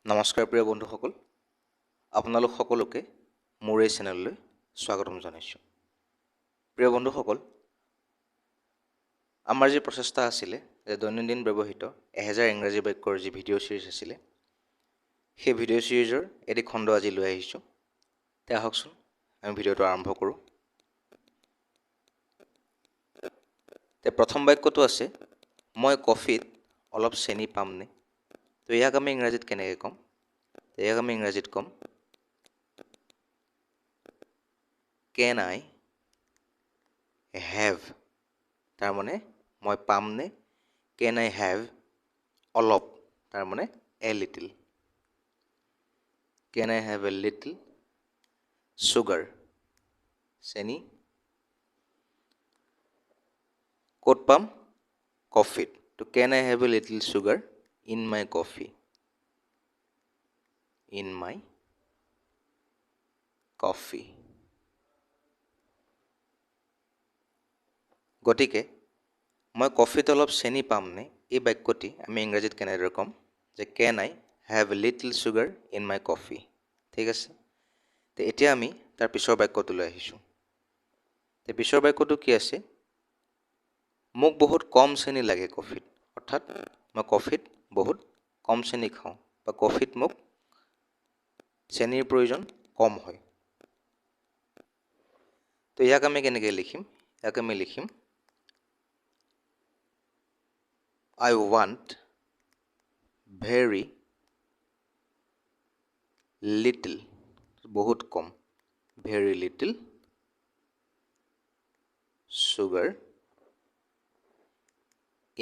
নমস্কাৰ প্ৰিয় বন্ধুসকল, আপোনালোক সকলোকে মোৰ এই চেনেললৈ স্বাগতম জনাইছোঁ। প্ৰিয় বন্ধুসকল, আমাৰ যি প্ৰচেষ্টা আছিলে যে দৈনন্দিন ব্যৱহৃত 1000 ইংৰাজী বাক্যৰ যি ভিডিঅ' ছিৰিজ আছিলে, সেই ভিডিঅ' ছিৰিজৰ এটি খণ্ড আজি লৈ আহিছোঁ। তে আহকচোন আমি ভিডিঅ'টো আৰম্ভ কৰোঁ। তে প্ৰথম বাক্যটো আছে, মই কফিত অলপ চেনি পামনে? তো ইয়াক আমি ইংৰাজীত কেনেকৈ ক'ম? ইয়াক আমি ইংৰাজীত ক'ম কেন আই have, তাৰমানে মই পামনে। কেন আই have অলপ, তাৰমানে a little. Can I have a little sugar, চেনি ক'ত পাম? কফিত। তো can I have a little sugar in my coffee, in my coffee. গতিকে মই কফিত অলপ চেনি পামনে, এই বাক্যটি আমি ইংৰাজীত কেনেদৰে ক'ম যে can I have little sugar in my coffee. ঠিক আছে, তো এতিয়া আমি তাৰ পিছৰ বাক্যটোলৈ আহিছোঁ। তে পিছৰ বাক্যটো কি আছে? মোক বহুত কম চেনি লাগে কফিত, অৰ্থাৎ মই কফিত বহুত কম চেনি খাওঁ বা কফিত মোক চেনিৰ প্ৰয়োজন কম হয়। তো ইয়াক আমি কেনেকৈ লিখিম? ইয়াক আমি লিখিম I want very little, বহুত কম, very little sugar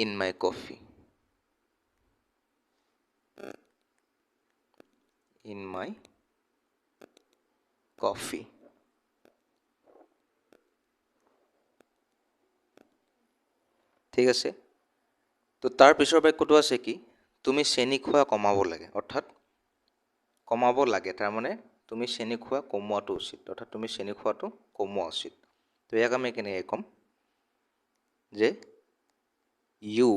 in my coffee, in my coffee. ঠিক আছে, তো তাৰ পিছৰ বাক্যটো আছে কি, তুমি চেনি খোৱা কমাব লাগে, অৰ্থাৎ কমাব লাগে, তাৰমানে তুমি চেনি খোৱা কমোৱাটো উচিত, অৰ্থাৎ তুমি চেনি খোৱাটো কমোৱা উচিত। তো ইয়াক আমি কেনেকৈ ক'ম যে you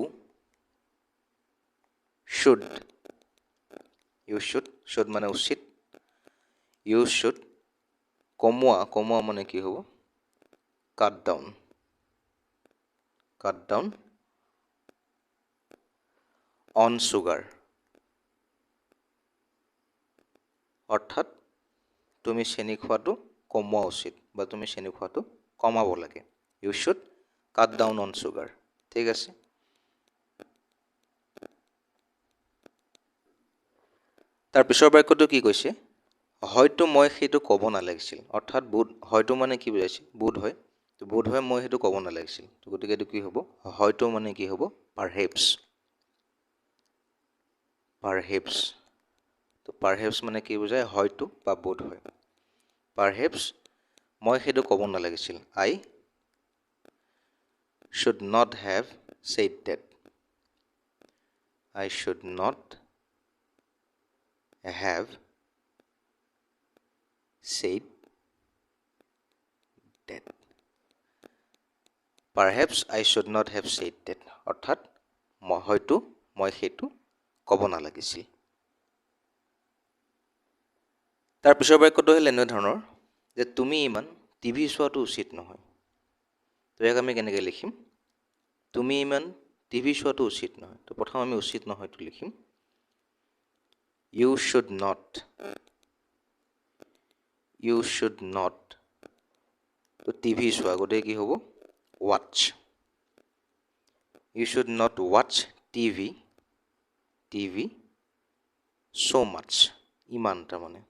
should, you should, should মানে উচিত, you should কমোৱা, কমোৱা মানে কি হ'ব? Cut down, cut down on sugar, অৰ্থাৎ তুমি চেনি খোৱাটো কমোৱা উচিত বা তুমি চেনি খোৱাটো কমাব লাগে। You should cut down on sugar. ঠিক আছে, তাৰ পিছৰ বাক্যটো কি কৈছে? হয়তো মই সেইটো ক'ব নালাগিছিল, অৰ্থাৎ বোধ, হয়তো মানে কি বুজাইছে? বোধ হয়, তো বোধ হয় মই সেইটো ক'ব নালাগিছিল। তো গতিকে এইটো কি হ'ব? হয়তো মানে কি হ'ব? পাৰহেপছ, পাৰহেপছ। তো পাৰহেপছ মানে কি বুজায়? হয়তো বা বোধ হয়। পাৰহেপছ মই সেইটো ক'ব নালাগিছিল। I should not have said that, I should not have said that. Perhaps I should not have said that, অৰ্থাৎ মই হয়তো মই সেইটো ক'ব নালাগিছিল। তাৰ পিছৰ বাক্যটো হ'ল এনেধৰণৰ যে তুমি ইমান টিভি চোৱাটো উচিত নহয়। তো ইয়াক আমি কেনেকৈ লিখিম? তুমি ইমান টিভি চোৱাটো উচিত নহয়। তো প্ৰথম আমি উচিত নহয়টো লিখিম। You should not, you should not, তো টিভি চোৱা, গতিকে কি হ'ব? Watch. You should not watch TV, TV so much, ইমান, তাৰমানে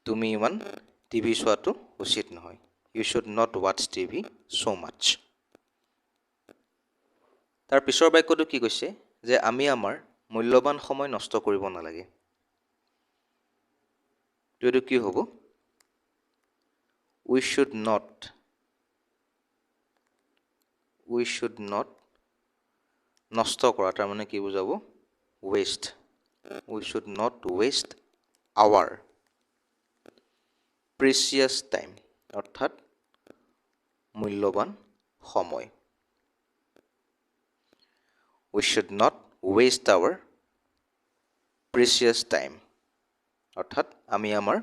তুমি ইমান টিভি চোৱাটো উচিত নহয়। You should not watch TV so much. তাৰ পিছৰ বাক্যটো কি কৈছে? যে আমি আমাৰ মূল্যৱান সময় নষ্ট কৰিব নালাগে। তো এইটো কি হ'ব? We should not, we should not নষ্ট কৰা, তাৰমানে কি বুজাব? Waste. We should not waste our precious time, অৰ্থাৎ মূল্যৱান সময়। We should not waste our precious time. অৰ্থাৎ আমি আমাৰ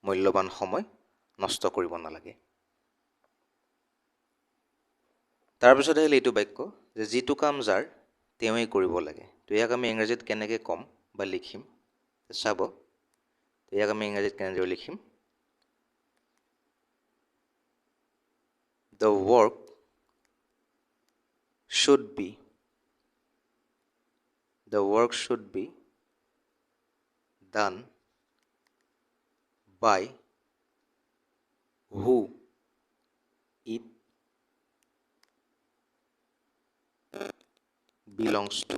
মূল্যৱান সময় নষ্ট কৰিব নালাগে। তাৰপিছত আহিল এইটো বাক্য যে যিটো কাম যাৰ তেওঁৱেই কৰিব লাগে। তো ইয়াক আমি ইংৰাজীত কেনেকৈ ক'ম বা লিখিম চাব। তো ইয়াক আমি ইংৰাজীত কেনেদৰে লিখিম? The work should be, the work should be done by who it belongs to.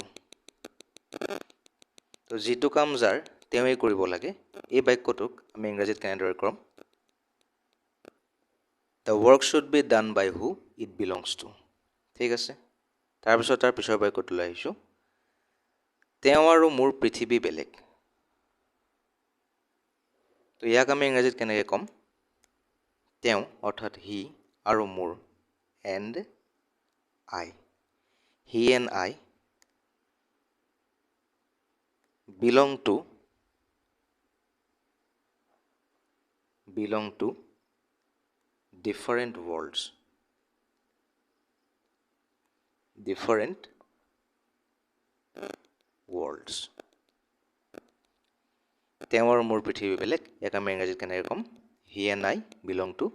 তো যিটো কাম যাৰ তেওঁৱেই কৰিব লাগে, এই বাক্যটোক আমি ইংৰাজীত কেনেদৰে ক'ম? The work should be done by who it belongs to. ঠিক আছে, তাৰপিছত তাৰ পিছৰ বাক্যটোলৈ আহিছোঁ। তেওঁ আৰু মোৰ পৃথিৱী বেলেগ। তো ইয়াক আমি ইংৰাজীত কেনেকৈ ক'ম? তেওঁ অৰ্থাৎ হি আৰু মোৰ, and I, he and I belong to, belong to different worlds, different worlds. তেওঁ আৰু মোৰ পৃথিৱী বেলেগ, ইয়াক আমি ইংৰাজীত কেনেকৈ ক'ম? He and I belong to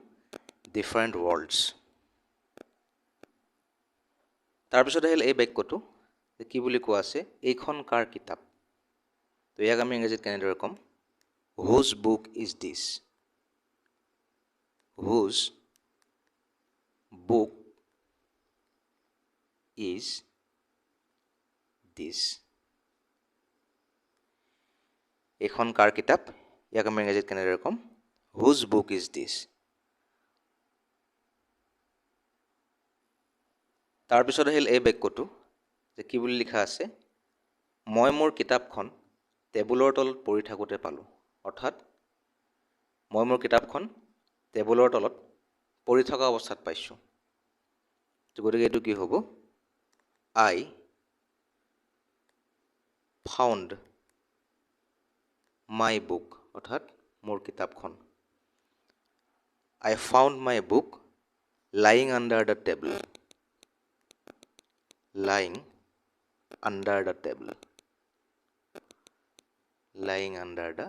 different worlds. তাৰপিছত আহিল এই বাক্যটো কি বুলি কোৱা আছে? এইখন কাৰ কিতাপ? তো ইয়াক আমি ইংৰাজীত কেনেদৰে ক'ম? Whose book is this? Whose book is this? এইখন কাৰ কিতাপ? ইয়াক আমি ইংৰাজীত কেনেদৰে ক'ম? Whose book is this? তাৰপিছত আহিল এই বাক্যটো যে কি বুলি লিখা আছে? মই মোৰ কিতাপখন টেবুলৰ তলত পৰি থাকোঁতে পালোঁ। অৰ্থাৎ মই মোৰ কিতাপখন টেবুলৰ তলত পৰি থকা অৱস্থাত পাইছোঁ। গতিকে এইটো কি হ'ব? I found my book, অৰ্থাৎ মোৰ কিতাপখন। I found my book lying under the table, lying under the table, lying under the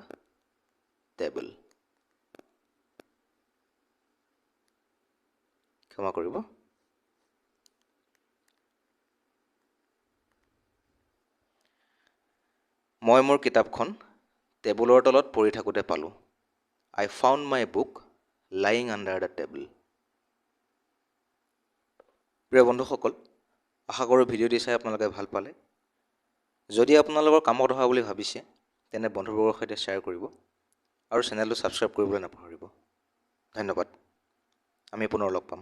table. ক্ষমা কৰিব। মই মোৰ কিতাপখন টেবুলৰ তলত পৰি থাকোঁতে পালোঁ। I found my book lying under the table. প্ৰিয় বন্ধুসকল, আশা কৰোঁ ভিডিঅ'টি চাই আপোনালোকে ভাল পালে। যদি আপোনালোকৰ কামত অহা বুলি ভাবিছে তেনে বন্ধুবৰ্গৰ সৈতে শ্বেয়াৰ কৰিব আৰু চেনেলটো ছাবস্ক্ৰাইব কৰিবলৈ নাপাহৰিব। ধন্যবাদ। আমি পুনৰ লগ পাম।